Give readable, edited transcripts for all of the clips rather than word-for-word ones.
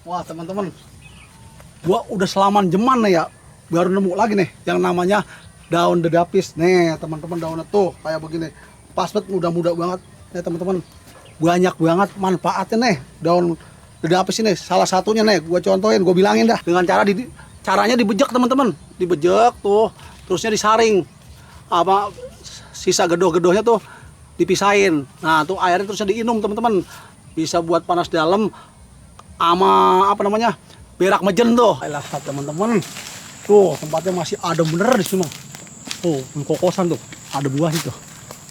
Wah teman-teman, gua udah selaman jeman nih ya, baru nemu lagi nih yang namanya daun dedapis. Nih teman-teman, daunnya tuh kayak begini, pas banget, muda-muda banget. Nih teman-teman, banyak banget manfaatnya nih daun dedapis ini. Salah satunya nih, gua contohin, gua bilangin dah dengan caranya dibejek teman-teman, dibejek tuh, terusnya disaring, apa sisa gedoh-gedohnya tuh dipisahin. Nah tuh airnya terusnya diinum teman-teman, bisa buat panas dalam sama apa namanya berak mejen tuh. Alah teman-teman, tuh tempatnya masih ada bener di sini. Tuh kokosan tuh, ada buah itu.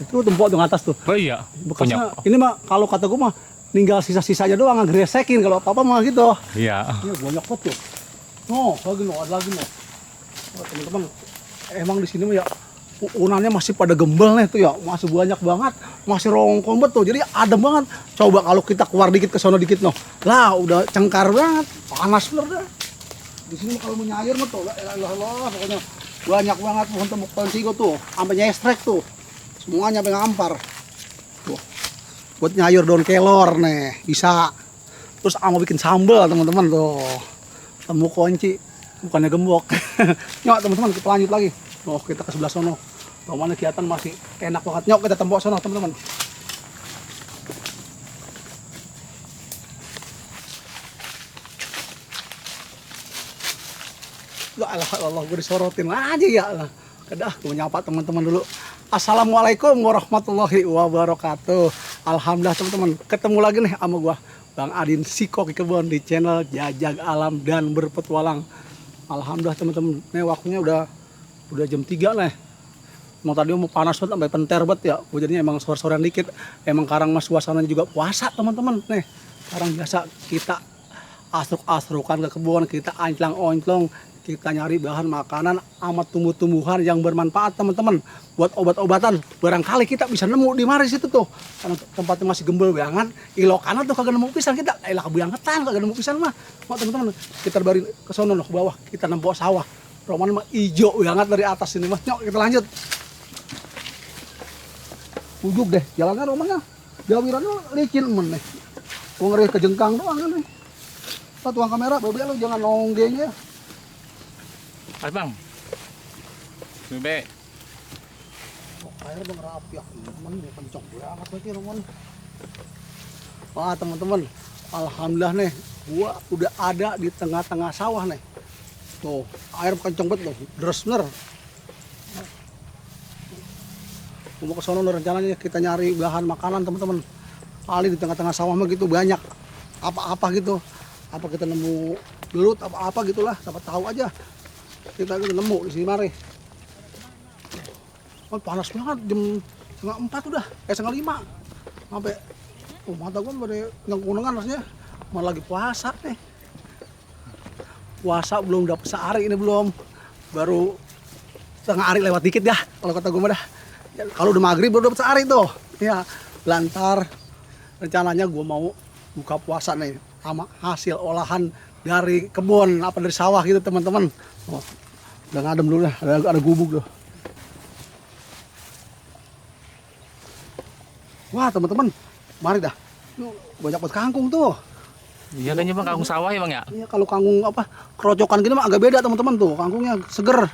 Itu tempok tuh atas tuh. Oh iya, Bekasnya ini mah kalau kata gue mah tinggal sisa-sisanya doang, ngegresekin kalau apa-apa mah gitu. Iya. Ini banyak banget tuh. No, lagi no, ada lagi no. Oh, teman-teman, emang di sini mah ya unannya masih pada gembel nih tuh ya, masih banyak banget, masih rongkong betul, jadi adem banget. Coba kalau kita keluar dikit ke sono dikit noh, lah udah cengkar banget, panas bener dah. Di sini kalau mau nyair mah tuh, Allah, pokoknya banyak banget pohon tembok pensigo tuh, sampai nyestrek tuh, semuanya sampai ngampar. Tuh, buat nyayur daun kelor nih, bisa. Terus sama bikin sambal teman-teman tuh, temu kunci, bukannya gembok. Nyok teman-teman, kita lanjut lagi. Oh, kita ke sebelah sono. Rumahnya kelihatan masih enak banget. Nyok, kita tembok sono, teman-teman. Ya Allah, gue disorotin aja ya Allah. Kedah, gue menyapa teman-teman dulu. Assalamualaikum warahmatullahi wabarakatuh. Alhamdulillah teman-teman, ketemu lagi nih sama gua Bang Adin Siko Kebon di channel Jajak Alam dan Berpetualang. Alhamdulillah teman-teman, nih waktunya udah jam 3 nih. Emang tadi mau panas banget sampai penter banget ya. Gue jadinya emang sore-sorean dikit. Emang karang mas suasananya juga puasa teman-teman. Nih, sekarang biasa kita asruk-asrukan ke kebun, kita anclang-onclong, kita nyari bahan makanan amat tumbuh-tumbuhan yang bermanfaat teman-teman. Buat obat-obatan, barangkali kita bisa nemu di mari situ tuh. Karena tempatnya masih gembel banget. Ilokannya tuh kagak nemu pisan kita. Ilah kebuyangetan kagak nemu pisan mah. Mau teman-teman, kita bari ke sono ke bawah, kita nempok sawah. Roman mah hijau banget dari atas ini mas. Nyok, kita lanjut. Ujuk deh, jalannya rumahnya. Jawirannya licin men nih. Gua ngeri kejengkang doang kan nih. Pak tuang kamera, bebe lu jangan nonggeng ya. Mas Bang. Bebe. Oh, air bang rapi ya. Temen kencok banget berarti Roman. Wah teman-teman, alhamdulillah nih, gua udah ada di tengah-tengah sawah nih. Tuh, air kenceng banget loh, deres bener. Mau ke sono rencananya kita nyari bahan makanan teman-teman. Kali di tengah-tengah sawah mah gitu banyak apa-apa gitu. Apa kita nemu belut apa-apa gitulah, siapa tahu aja. Kita gitu nemu di sini mari. Oh, panas banget jam 3:30 udah, 3:30. Sampai mata gua pada nyengkunengan rasanya. Malah lagi puasa nih. Puasa belum dapat sehari ini belum, baru setengah hari lewat dikit dah kalau kata gue mah dah. Ya, kalau udah maghrib baru dapat sehari tuh ya. Lantar rencananya gue mau buka puasa nih sama hasil olahan dari kebun apa dari sawah gitu teman-teman. Oh, udah ngadem dulu dah, ada gubuk tuh. Wah teman-teman, mari dah. Banyak banget kangkung tuh. Iya kayaknya Bang, kangkung sawah ya Bang ya? Iya, kalau kangkung apa kerocokan gini mah agak beda teman-teman tuh, kangkungnya seger.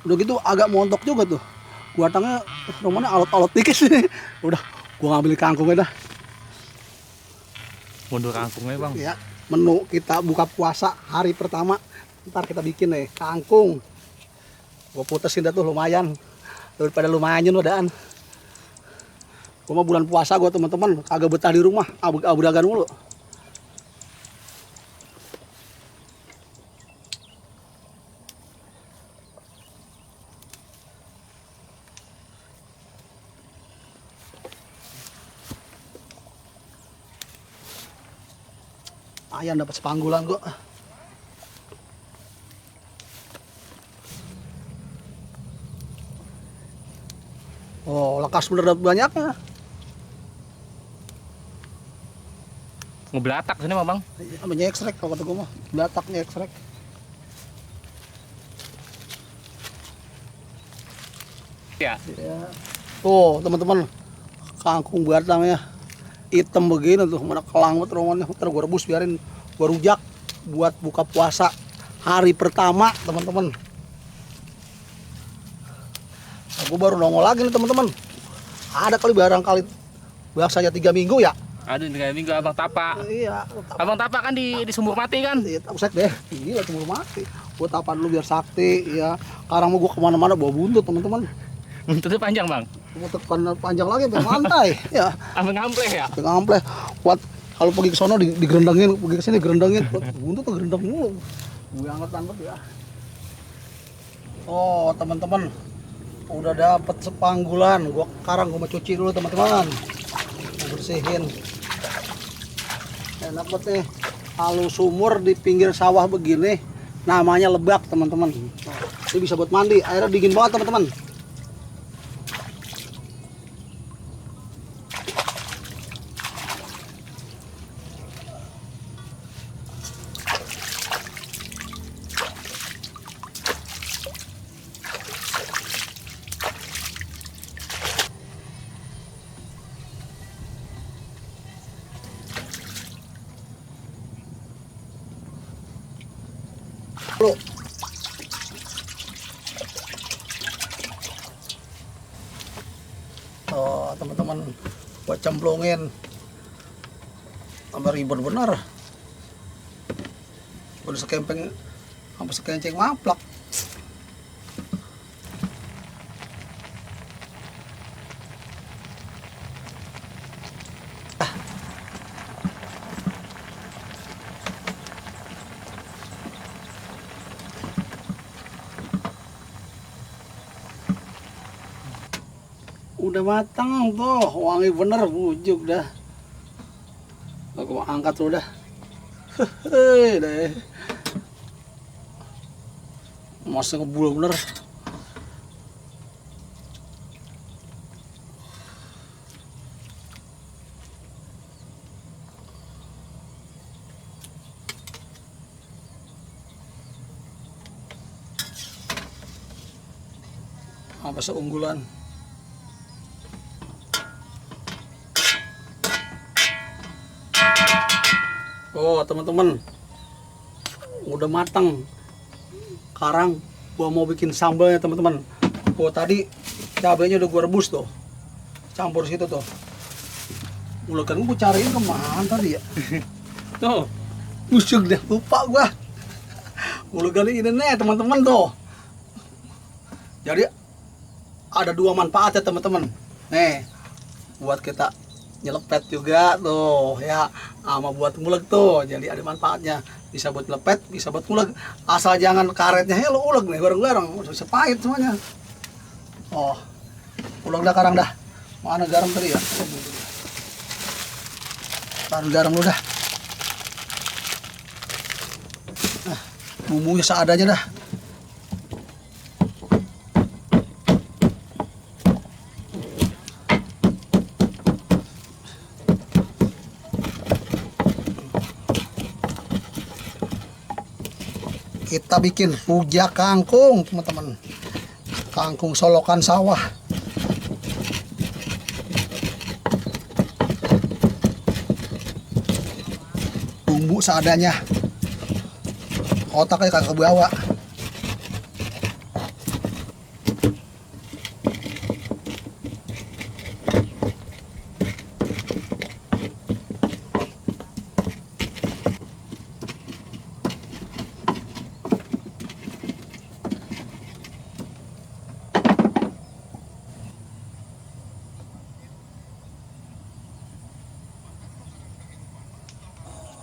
Udah gitu agak montok juga tuh. Batangnya rumahnya alot-alot dikit sih. Udah, gua ngambil kangkungnya dah. Mundur kangkungnya Bang. Ya, menu kita buka puasa hari pertama. Ntar kita bikin nih kangkung. Gua putesin dah tuh lumayan. Daripada lumayan udaan. Gua mah bulan puasa gua teman-teman, kagak betah di rumah, abu-abu mulu. Ayam dapat sepanggulan kok. Oh, lekas bener dapat banyaknya. Ngebelatak sini mah Bang. Apa nyeksrek kalau kata gue mah, belatak nyeksrek. Ya. Ya. Tuh teman-teman, kangkung batangnya hitam begini tuh, mana kelang banget romannya. Ntar gue rebus biarin gua rujak buat buka puasa hari pertama teman-teman. Nah, gua baru nongol lagi nih teman-teman. Ada kali barangkali biasanya 3 minggu ya. Aduh, 3 minggu abang tapa. Iya, Abang tapa kan di sumur mati kan? iya, usek deh. Gila cuma mati. Gua tapan dulu biar sakti ya. Sekarang mau gua kemana-mana bawa buntut teman-teman. Buntutnya panjang bang. Mau tekan panjang lagi sampai pantai. Ya, Abang ngampleh ya? ngampleh kuat. Kalau pergi ke sono digerendangin, pergi ke sini digerendangin. Buntut tuh gerendang mulu. Gue angkat ya. Oh, teman-teman. Udah dapet sepanggulan. Sekarang gua mau cuci dulu teman-teman. Bersihin. Enak banget nih. Kalau sumur di pinggir sawah begini namanya lebak teman-teman. Ini bisa buat mandi. Airnya dingin banget teman-teman. Bro. Oh, teman-teman buat cemplungin. Tambah ribet bener. Udah sekempeng sampai sekencing maplak. Udah matang tuh, wangi bener, bujuk dah. Aku mau angkat tuh dah. Hehehe deh. Masih ngebul bener. Apa seunggulan. Oh teman-teman, udah matang. Sekarang gua mau bikin sambalnya teman-teman. Oh tadi cabenya udah gua rebus tuh, campur situ tuh. Ulekan gua cariin kemana tadi ya? Tuh, busuk deh, lupa gua. Ulekan ini nih teman-teman tuh. Jadi ada 2 manfaat ya teman-teman. Nih, buat kita nyelepet juga tuh ya, sama buat nguleg tuh, jadi ada manfaatnya, bisa buat nyelepet, bisa buat nguleg, asal jangan karetnya lo uleg nih bareng-bareng, bisa pahit semuanya. Oh, uleg dah karang dah, mana garam tadi ya, taruh garam dulu dah. Nah, bumbunya seadanya dah. Kita bikin rujak kangkung teman-teman, kangkung solokan sawah. Bumbu seadanya, otaknya kagak bawa.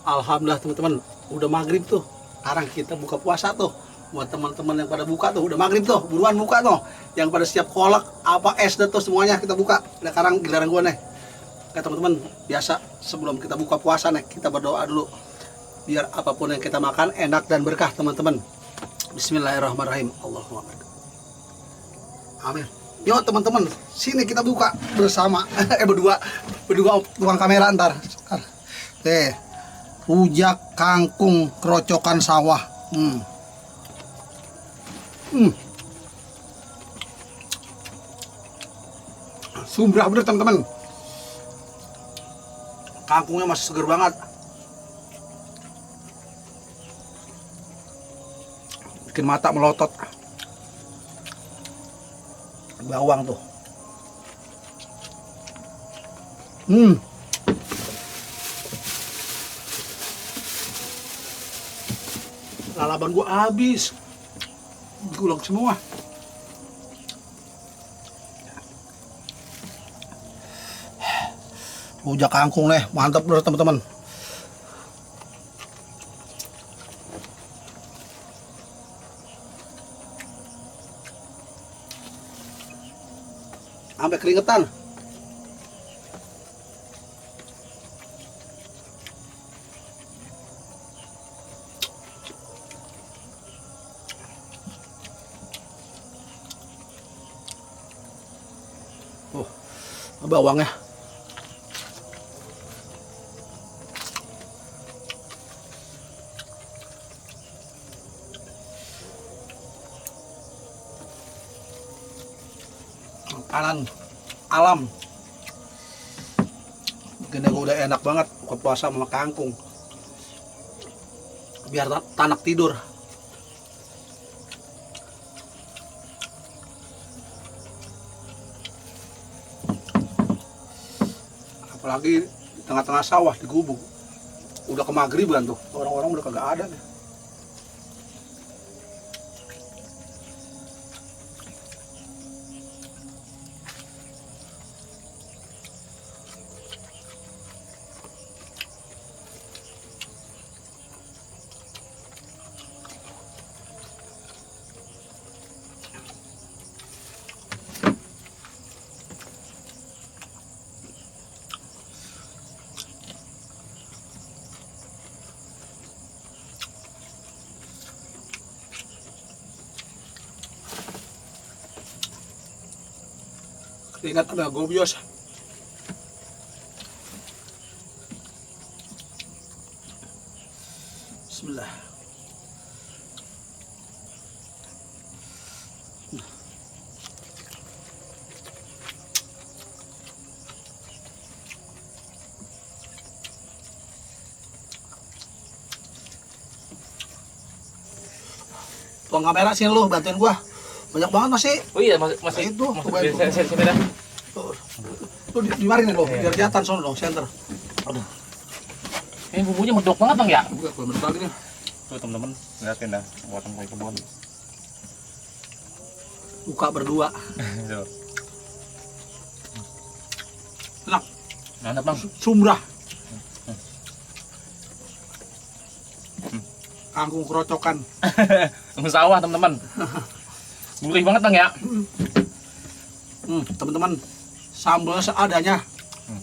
Alhamdulillah teman-teman, udah maghrib tuh. Sekarang kita buka puasa tuh. Buat teman-teman yang pada buka tuh, udah maghrib tuh, buruan buka tuh. Yang pada siap kolak, apa es dan tuh semuanya kita buka. Udah sekarang giliran gua nih. Oke teman-teman, biasa sebelum kita buka puasa nih, kita berdoa dulu. Biar apapun yang kita makan enak dan berkah teman-teman. Bismillahirrahmanirrahim. Allahumma barik. Amin. Yuk teman-teman, sini kita buka bersama. Berdua tukang kamera ntar. Oke. Rujak kangkung kerocokan sawah. Sumbrah bener teman-teman. Kangkungnya masih seger banget. Bikin mata melotot. Bawang tuh. Lalaban gua habis. Gulang semua. Rujak kangkung nih, mantap bener teman-teman. Sampai keringetan. Bawangnya. Makanan alam. Gini gue udah enak banget buka puasa sama kangkung. Biar tanak tidur. Apalagi di tengah-tengah sawah di gubuk. Udah ke maghriban tuh. Orang-orang udah kagak ada nih. Ingat ada gobios. Bismillah. Tuang kamera sini lu, bantuin gua. Banyak banget masih. Oh iya, masih Itu, sini dah. Tuh dimarin lo, biar jatan sono dong, center. Aduh. Ini bumbunya medok banget Bang ya. Buka kalau menurut lagi nih. Tuh teman-teman, lihatin dah buatan kayak kebun. Buka berdua. Tuh. Enak, Mantap Bang. sumrah. Kangkung kerocokan. Sawah teman-teman. Gurih banget Bang ya. Teman-teman, sambal seadanya,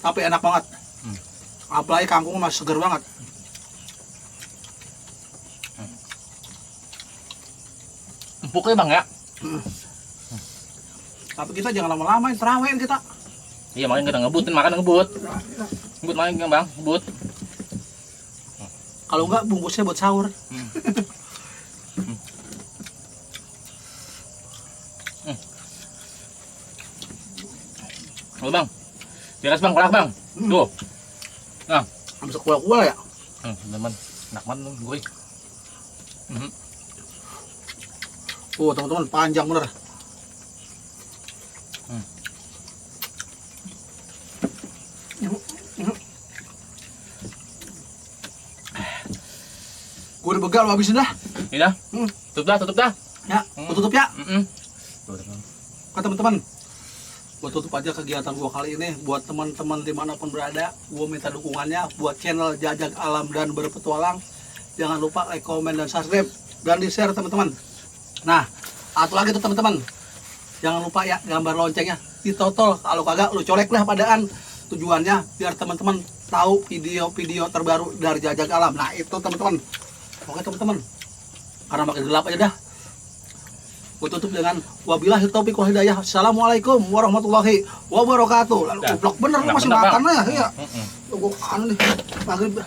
tapi enak banget. Apalagi kangkung masih seger banget. Empuknya Bang ya. Tapi kita jangan lama-lama, terawih kita. Iya makanya kita ngebutin, makan ngebut. Ngebut makan Bang, ngebut. Kalau enggak bungkusnya buat sahur. Halo Bang, beres Bang, kolak Bang. Tuh. Nah, Bisa kuah-kuah ya. teman-teman, enak banget gurih. Oh teman-teman, panjang bener. Gue udah begal, lo habisin dah. Ini dah. Tutup dah. Ya, gue tutup ya. Tuh, teman. Kan teman-teman, gue tutup aja kegiatan gue kali ini. Buat teman-teman dimanapun berada, gue minta dukungannya buat channel Jajak Alam dan Berpetualang. Jangan lupa like, komen, dan subscribe, dan di share teman-teman. Nah, satu lagi tuh teman-teman, jangan lupa ya gambar loncengnya ditotol. Kalau kagak lu colek lah padaan. Tujuannya biar teman-teman tahu video-video terbaru dari Jajak Alam. Nah itu teman-teman. Oke teman-teman, karena makin gelap aja dah. Gue tutup dengan wabillahi taufiq wal hidayah. Assalamualaikum warahmatullahi wabarakatuh. Lalu goblok bener lu masih bener, makan Bang. ya. Iya. Gue anu nih maghrib.